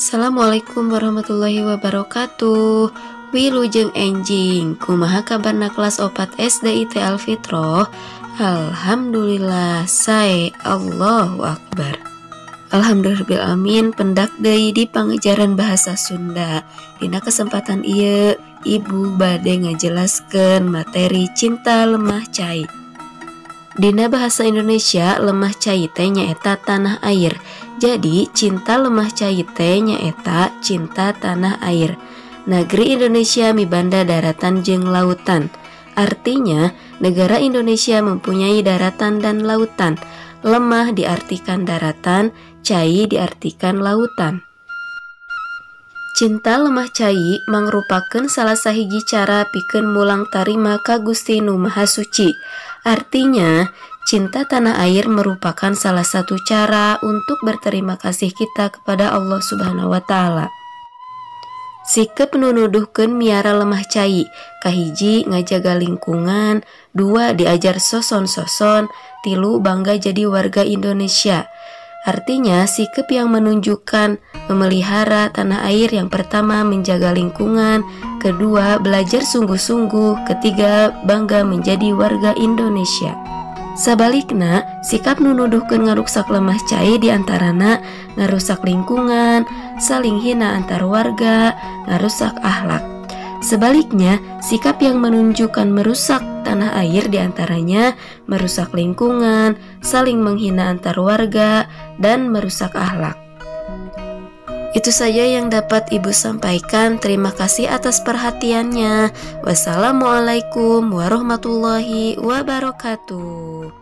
Assalamualaikum warahmatullahi wabarakatuh. Wilujeng enjing, kumaha kabarna kelas 4 SDIT Al-Fitroh? Alhamdulillah, sae, Allahu Akbar. Alhamdulillah amin, pendak deui di pangajaran bahasa Sunda. Dina kesempatan ieu, Ibu bade ngajelaskeun materi cinta lemah cai. Dina bahasa Indonesia, lemah cai teh nyaeta tanah air. Jadi cinta lemah cai teh nyaeta cinta tanah air. Negeri Indonesia mibanda daratan jeung lautan. Artinya, negara Indonesia mempunyai daratan dan lautan. Lemah diartikan daratan, cai diartikan lautan. Cinta lemah cai mangrupakeun salah sahiji cara pikeun mulang tarima ka Gusti Nu Maha Suci. Artinya, cinta tanah air merupakan salah satu cara untuk berterima kasih kita kepada Allah Subhanahu wa Ta'ala. Sikep nu nuduhkeun miara lemah cai, kahiji ngajaga lingkungan, 2 diajar soson-soson, 3 bangga jadi warga Indonesia. Artinya, sikap yang menunjukkan memelihara tanah air yang pertama menjaga lingkungan, kedua belajar sungguh-sungguh, ketiga bangga menjadi warga Indonesia. Sabalikna, sikap nu nuduhkeun ngaruksak lemah cai diantarana ngarusak lingkungan, saling hina antar warga, ngarusak akhlak. Sebaliknya, sikap yang menunjukkan merusak tanah air diantaranya merusak lingkungan, saling menghina antar warga, dan merusak akhlak. Itu saja yang dapat Ibu sampaikan. Terima kasih atas perhatiannya. Wassalamualaikum warahmatullahi wabarakatuh.